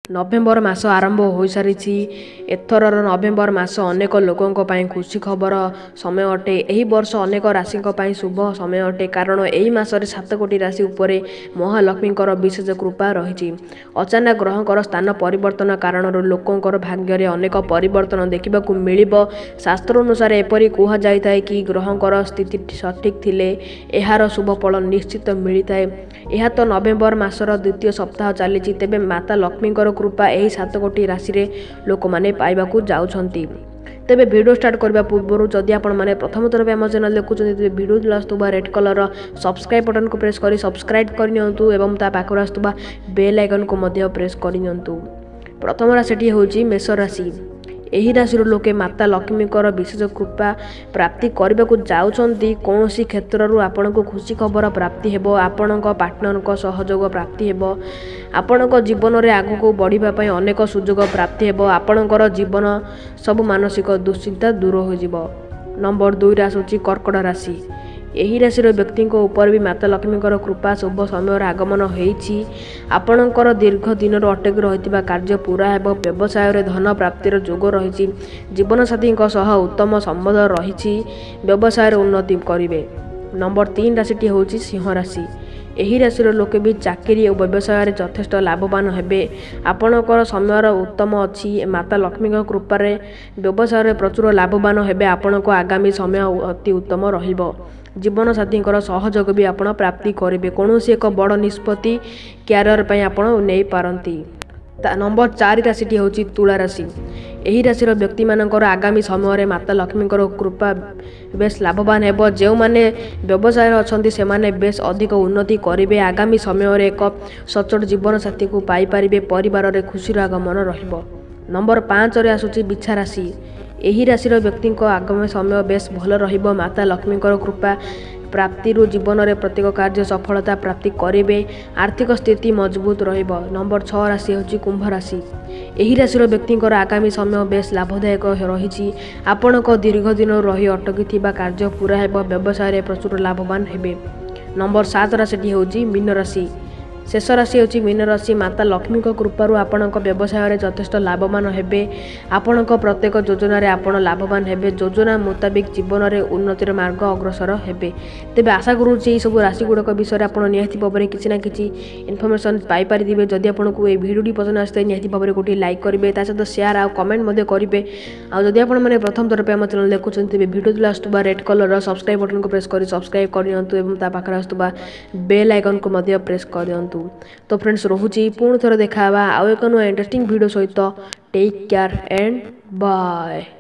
November ମାସ ଆରମ୍ଭ ହୋଇସାରିଛି। ଏଥରର ନଭେମ୍ବର ମାସ ଅନେକ ଲୋକଙ୍କ ପାଇଁ ଖୁସି ଖବର ସମୟ ଅଟେ। ଏହି ବର୍ଷ ଅନେକ ରାଶିଙ୍କ ପାଇଁ ଶୁଭ ସମୟ ଅଟେ, କାରଣ ଏହି ମାସରେ 7 ଗୋଟି ରାଶି ଉପରେ ମହାଲକ୍ଷ୍ମୀଙ୍କର ବିଶେଷ କୃପା ରହିଛି। ଅଚାନକ ଗ୍ରହଙ୍କର ସ୍ଥାନ ପରିବର୍ତ୍ତନ କାରଣରୁ ଲୋକଙ୍କର ଭାଗ୍ୟରେ ଅନେକ ପରିବର୍ତ୍ତନ ଦେଖିବାକୁ ମିଳିବ। ଶାସ୍ତ୍ର ଅନୁସାରେ ଏପରି କୁହାଯାଇଥାଏ କି ଗ୍ରହଙ୍କର ସ୍ଥିତି ସଠିକ୍ ଥିଲେ ଏହାର ଶୁଭ ଫଳ ନିଶ୍ଚିତ ମିଳିଥାଏ। ଏହା ତ ନଭେମ୍ବର ମାସର ଦ୍ୱିତୀୟ ସପ୍ତାହ ଚାଲିଛି। ତେବେ ମାତା ଲକ୍ଷ୍ମୀଙ୍କର କୃପା ଏହି 7 ଗୋଟି ରାଶିରେ ଲୋକମାନେ ପାଇବାକୁ ଯାଉଛନ୍ତି। ତେବେ ଭିଡ଼ିଓ ଷ୍ଟାର୍ଟ କରିବା ପୂର୍ବରୁ ଯଦି ଆପଣମାନେ ପ୍ରଥମ ଥର ପାଇଁ ଆମ ଚ୍ୟାନେଲ୍ ଦେଖୁଛନ୍ତି, ତେବେ ଭିଡ଼ିଓ ତଳେ ଆସୁଥିବା ରେଡ୍ କଲର୍ର ସବସ୍କ୍ରାଇବ୍ ବଟନ୍କୁ ପ୍ରେସ୍ କରି ସବସ୍କ୍ରାଇବ୍ କରିନିଅନ୍ତୁ ଏବଂ ତା ପାଖରେ ଆସୁଥିବା ବେଲ୍ ଆଇକନ୍କୁ ମଧ୍ୟ ପ୍ରେସ୍ କରିନିଅନ୍ତୁ। ପ୍ରଥମ ରାଶିଟି ହେଉଛି ମେଷ ରାଶି। ଏହି ରାଶିର ଲୋକେ ମାତା ଲକ୍ଷ୍ମୀଙ୍କର ବିଶେଷ କୃପା ପ୍ରାପ୍ତି କରିବାକୁ ଯାଉଛନ୍ତି। କୌଣସି କ୍ଷେତ୍ରରୁ ଆପଣଙ୍କୁ ଖୁସି ଖବର ପ୍ରାପ୍ତି ହେବ। ଆପଣଙ୍କ ପାର୍ଟନରଙ୍କ ସହଯୋଗ ପ୍ରାପ୍ତି ହେବ। ଆପଣଙ୍କ ଜୀବନରେ ଆଗକୁ ବଢ଼ିବା ପାଇଁ ଅନେକ ସୁଯୋଗ ପ୍ରାପ୍ତି ହେବ। ଆପଣଙ୍କର ଜୀବନ ସବୁ ମାନସିକ ଦୁଶ୍ଚିନ୍ତା ଦୂର ହୋଇଯିବ। ନମ୍ବର 2ରେ ଆସୁଛି କର୍କଟ ରାଶି। ଏହି ରାଶିର ବ୍ୟକ୍ତିଙ୍କ ଉପରେ ବି ମାତା ଲକ୍ଷ୍ମୀଙ୍କର କୃପା ଶୁଭ ସମୟର ଆଗମନ ହୋଇଛି। ଆପଣଙ୍କର ଦୀର୍ଘ ଦିନରୁ ଅଟକି ରହିଥିବା କାର୍ଯ୍ୟ ପୂରା ହେବ। ବ୍ୟବସାୟରେ ଧନ ପ୍ରାପ୍ତିର ଯୋଗ ରହିଛି। ଜୀବନସାଥୀଙ୍କ ସହ ଉତ୍ତମ ସମ୍ବନ୍ଧ ରହିଛି। ବ୍ୟବସାୟରେ ଉନ୍ନତି କରିବେ। ନମ୍ବର 3 ରାଶିଟି ହେଉଛି ସିଂହ ରାଶି। ଏହି ରାଶିର ଲୋକେ ବି ଚାକିରି ଓ ବ୍ୟବସାୟରେ ଯଥେଷ୍ଟ ଲାଭବାନ ହେବେ। ଆପଣଙ୍କର ସମୟର ଉତ୍ତମ ଅଛି। ମାତା ଲକ୍ଷ୍ମୀଙ୍କ କୃପାରେ ବ୍ୟବସାୟରେ ପ୍ରଚୁର ଲାଭବାନ ହେବେ। ଆପଣଙ୍କ ଆଗାମୀ ସମୟ ଅତି ଉତ୍ତମ ରହିବ। ଜୀବନସାଥୀଙ୍କର ସହଯୋଗ ବି ଆପଣ ପ୍ରାପ୍ତି କରିବେ। କୌଣସି ଏକ ବଡ଼ ନିଷ୍ପତ୍ତି କ୍ୟାରିୟର ପାଇଁ ଆପଣ ନେଇପାରନ୍ତି। ନମ୍ବର 4 ରାଶିଟି ହେଉଛି ତୁଳା ରାଶି। ଏହି ରାଶିର ବ୍ୟକ୍ତିମାନଙ୍କର ଆଗାମୀ ସମୟରେ ମାତା ଲକ୍ଷ୍ମୀଙ୍କର କୃପା ବେଶ ଲାଭବାନ ହେବ। ଯେଉଁମାନେ ବ୍ୟବସାୟରେ ଅଛନ୍ତି, ସେମାନେ ବେଶ ଅଧିକ ଉନ୍ନତି କରିବେ। ଆଗାମୀ ସମୟରେ ଏକ ସଚ୍ଚୋଟ ଜୀବନସାଥୀକୁ ପାଇପାରିବେ। ପରିବାରରେ ଖୁସିର ଆଗମନ ରହିବ। ନମ୍ବର 5ରେ ଆସୁଛି ବିଛା ରାଶି। ଏହି ରାଶିର ବ୍ୟକ୍ତିଙ୍କ ଆଗାମୀ ସମୟ ବେଶ ଭଲ ରହିବ। ମାତା ଲକ୍ଷ୍ମୀଙ୍କର କୃପା ପ୍ରାପ୍ତିରୁ ଜୀବନରେ ପ୍ରତ୍ୟେକ କାର୍ଯ୍ୟ ସଫଳତା ପ୍ରାପ୍ତି କରିବେ। ଆର୍ଥିକ ସ୍ଥିତି ମଜବୁତ ରହିବ। ନମ୍ବର 6 ରାଶି ହେଉଛି କୁମ୍ଭ ରାଶି। ଏହି ରାଶିର ବ୍ୟକ୍ତିଙ୍କର ଆଗାମୀ ସମୟ ବେଶ ଲାଭଦାୟକ ରହିଛି। ଆପଣଙ୍କ ଦୀର୍ଘ ଦିନରୁ ରହି ଅଟକିଥିବା କାର୍ଯ୍ୟ ପୂରା ହେବ। ବ୍ୟବସାୟରେ ପ୍ରଚୁର ଲାଭବାନ ହେବେ। ନମ୍ବର 7 ରାଶିଟି ହେଉଛି ମୀନ ରାଶି। ଶେଷ ରାଶି ହେଉଛି ମୀନ ରାଶି। ମାତା ଲକ୍ଷ୍ମୀଙ୍କ କୃପାରୁ ଆପଣଙ୍କ ବ୍ୟବସାୟରେ ଯଥେଷ୍ଟ ଲାଭବାନ ହେବେ। ଆପଣଙ୍କ ପ୍ରତ୍ୟେକ ଯୋଜନାରେ ଆପଣ ଲାଭବାନ ହେବେ। ଯୋଜନା ମୁତାବିକ ଜୀବନରେ ଉନ୍ନତିର ମାର୍ଗ ଅଗ୍ରସର ହେବେ। ତେବେ ଆଶା କରୁଛି ଏହିସବୁ ରାଶି ଗୁଡ଼ିକ ବିଷୟରେ ଆପଣ ନିହାତି ଭାବରେ କିଛି ନା କିଛି ଇନଫର୍ମେସନ୍ ପାଇପାରିଥିବେ। ଯଦି ଆପଣଙ୍କୁ ଏହି ଭିଡ଼ିଓଟି ପସନ୍ଦ ଆସିଥାଏ, ନିହାତି ଭାବରେ ଗୋଟିଏ ଲାଇକ୍ କରିବେ, ତା ସହିତ ସେୟାର ଆଉ କମେଣ୍ଟ ମଧ୍ୟ କରିବେ। ଆଉ ଯଦି ଆପଣମାନେ ପ୍ରଥମ ଥର ପାଇଁ ଆମ ଚ୍ୟାନେଲ୍ ଦେଖୁଛନ୍ତି, ତେବେ ଭିଡ଼ିଓ ତଳେ ଆସୁଥିବା ରେଡ୍ କଲର୍ର ସବସ୍କ୍ରାଇବ୍ ବଟନ୍କୁ ପ୍ରେସ୍ କରି ସବସ୍କ୍ରାଇବ୍ କରିନିଅନ୍ତୁ ଏବଂ ତା ପାଖରେ ଆସୁଥିବା ବେଲ୍ ଆଇକନ୍କୁ ମଧ୍ୟ ପ୍ରେସ୍ କରିଦିଅନ୍ତୁ। ତ ଫ୍ରେଣ୍ଡସ୍, ରହୁଛି। ପୁଣି ଥରେ ଦେଖା ହେବା ଆଉ ଏକ ନୂଆ ଇଣ୍ଟରେଷ୍ଟିଂ ଭିଡ଼ିଓ ସହିତ। Take care and bye.